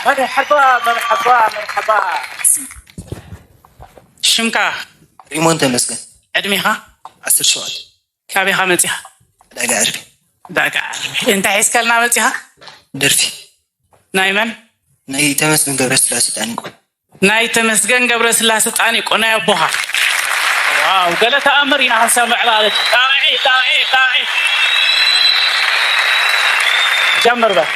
መርሓባ፣ መርሓባ፣ መርሓባ። ሽምካ? ሪሞን ተመስገን። ዕድሜኻ? ዓሰርተ ሸውዓተ። ካበይ ኢኻ መጺኻ? ዕዳጋ ዓርቢ። ዕዳጋ ዓርቢ። እንታይ ሒዝካልና መጺኻ? ደርፊ። ናይ መን? ናይ ተመስገን ገብረስላሴ ጣኒቆ። ናይ ተመስገን ገብረስላሴ ጣኒቆ፣ ናይ ኣቦኻ። ዋው፣ ገለ ተኣምር ኢና ክንሰምዕ ማለት። ጣቕዒ፣ ጣቕዒ፣ ጣቕዒ። ጀምር በል።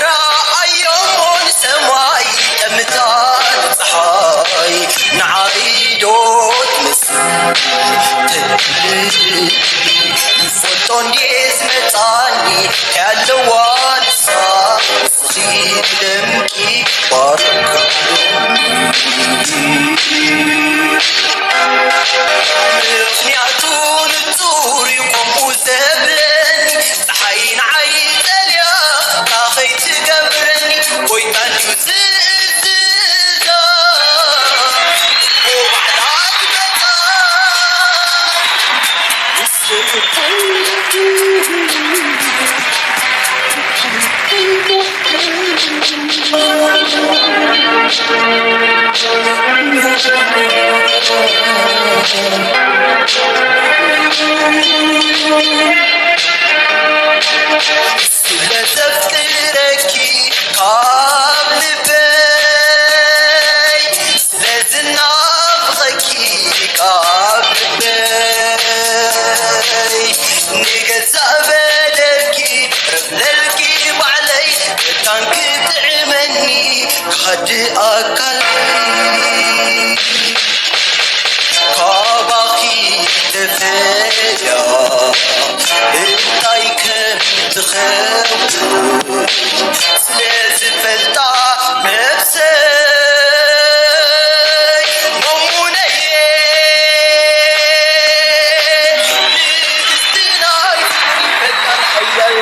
ረኣዮሞ ንሰማይ ጠምታ ንፀሓይ ንዓይ ዶ ትመስል ትብል? ይፈልጦ እንዴ ዝመፃኒ ያለዋ ንሳ ንስኺ ትደምቂ ባርክ ምኽንያቱ ንጹር እዩ ከምኡ ዘብለኒ ፀሓይ ንዓይ ጠልያ ካኸይ ትገብረኒ ጎይታ እንድዩ ዝእዝዛ እኮ ባዕላ ትመፃ ስለ ዘፍቅረኪ ካብ ልበይ ስለ ዝናፍቐኪ ካብ ልበይ ንገዛእ በደልኪ ረፍለልኪ ባዕለይ መታን ክጥዕመኒ ካድ ኣካለይ ካባኺ ተፈልያ እንታይ ከም ትኸውን ስለ ዝፈልጣ ነብሰይ መሙነየ ንግስቲ ናይ ፍቅሪ ፈጣን ሓያል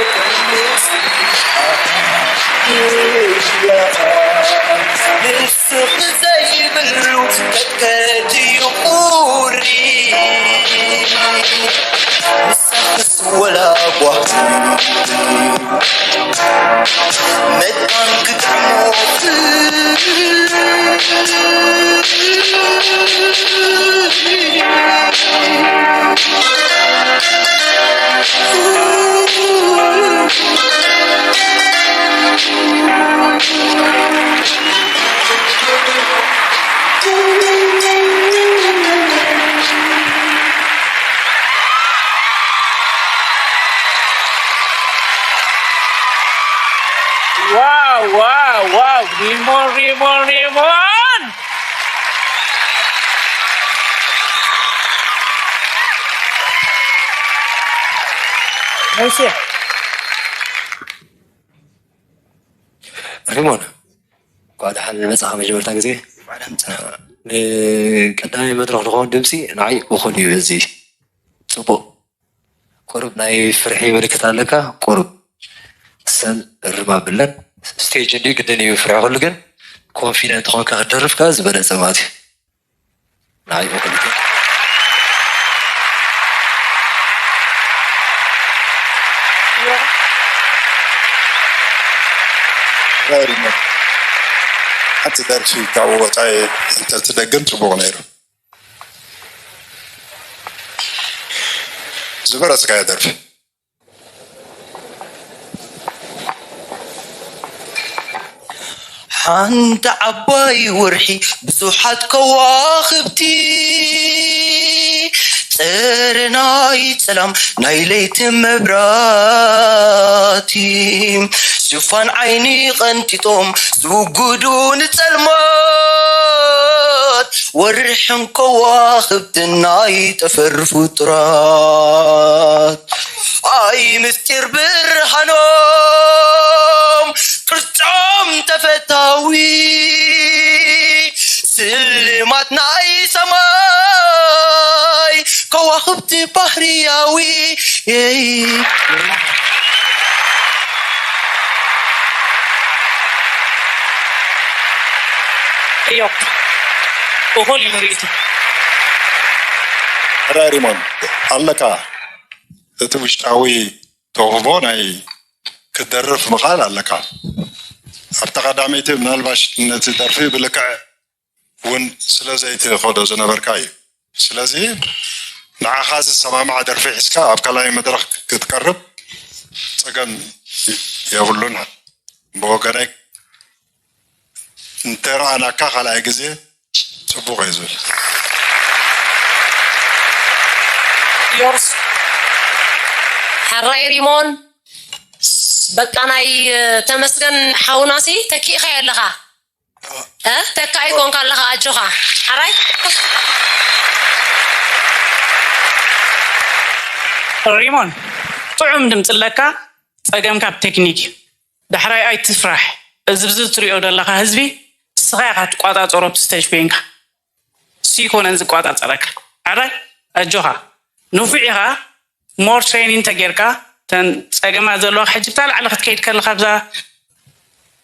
ንስኺ ዘይብሉ ቀጥቀጥ እዩ ቁሪ ንስኽስ ወላ ጓሂ መታን ክጥዕሞ ዋው ዋው ዋው! ሪሞን ሪሞን ሪሞን! ሙሴ ሪሞን፣ እንኳዕ ደሓን መጻኻ መጀመርታ ግዜ። ንቀዳማይ መድረኽ ዝኸውን ድምጺ ንዓይ እኹል እዩ። እዚ ጽቡቕ። ቁሩብ ናይ ፍርሒ ምልክት ኣለካ። ቁሩብ ሰል እርም ኣብለን። ስቴጅ እንዲ ግድን እዩ ፍርሒ ኩሉ፣ ግን ኮንፊደንት ኾንካ ክትደርፍ ከኣ ዝበለጸ ማለት እዩ። ንዓይ እኹል እዩ። ራይሞ፣ ሓንቲ ደርፊ ካብኡ ወጻኢ እንተትደግም ጽቡቕ ነይሩ። ዝበለጽካዮ ደርፊ። ሓንቲ ዓባይ ወርሒ ብዙሓት ከዋኽብቲ እረ ናይ ጸላም ናይ ለይቲ መብራቲ፣ ሽፋን ዓይኒ ቀንጢጦም ዝውግዱ ንጸልማት፣ ወርሕን ከዋኽብትን ናይ ጠፈር ፍጡራት። ኣይ ምስጢር ብርሃኖም፣ ቅርጾም ተፈታዊ፣ ስልማት ናይ ሰማይ፣ ከዋኽብቲ ባህርያዊ። እዮብ፣ እኹል እዩ ምርኢቱ። ሕራይ ሪሞን ኣለካ። እቲ ውሽጣዊ ተውህቦ ናይ ክትደርፍ ምኽኣል ኣለካ። ኣብታ ቀዳመይቲ ምናልባሽ ነቲ ደርፊ ብልክዕ እውን ስለ ዘይትኸዶ ዝነበርካ እዩ። ስለዚ ንዓኻ ዝሰማማዕ ደርፊ ሒዝካ ኣብ ካልኣይ መድረኽ ክትቀርብ ጸገም የብሉን። ብወገነይ እንተረኣናካ ካልኣይ ግዜ ጽቡቕ እዩ ዝብል። ዮርስ፣ ሕራይ ሪሞን፣ በቃ ናይ ተመስገን ሓውናሲ ተኪእኻዮ ኣለኻ። እ? ተካኢ ኮንካ ኣለኻ፣ ኣጆኻ። ሕራይ። ሪሞን፣ ጥዑም ድምፂ ኣለካ። ፀገምካ ኣብ ቴክኒክ እዩ። ዳሕራይ ኣይትፍራሕ። እዚ ብዚ ትሪኦ ዘለኻ ህዝቢ ንስኻ ኢኻ ትቋፃፀሮ ኣብቲ ስቴጅ ኮይንካ። እሱ ይኮነን ዝቋፃፀረካ። ሕራይ፣ ኣጆኻ። ንፉዕ ኢኻ። ሞር ትሬኒንግ ተጌርካ፣ ተን ፀገማት ዘለዋ ሕጂ ብታ ላዕሊ ክትከይድ ከለኻ ኣብዛ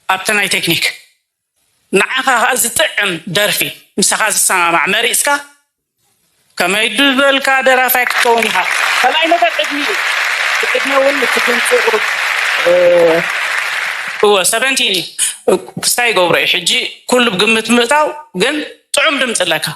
ኣብቲ ናይ ቴክኒክ ንዓኻ ከዓ ዝጥዕም ደርፊ ምሳኻ ዝሰማማዕ መሪፅካ ከመይ ዝበልካ ደራፋይ ክትከውን ኢኻ። ካልኣይ ነገር ዕድሚ እዩ። እቲ ዕድሚ እውን እቲ ድምፂ ቁሩብ እወ ሰቨንቲን እዩ። ክስታይ ይገብሮ እዩ ሕጂ ኩሉ ብግምት ምእታው ግን ጥዑም ድምፂ ኣለካ።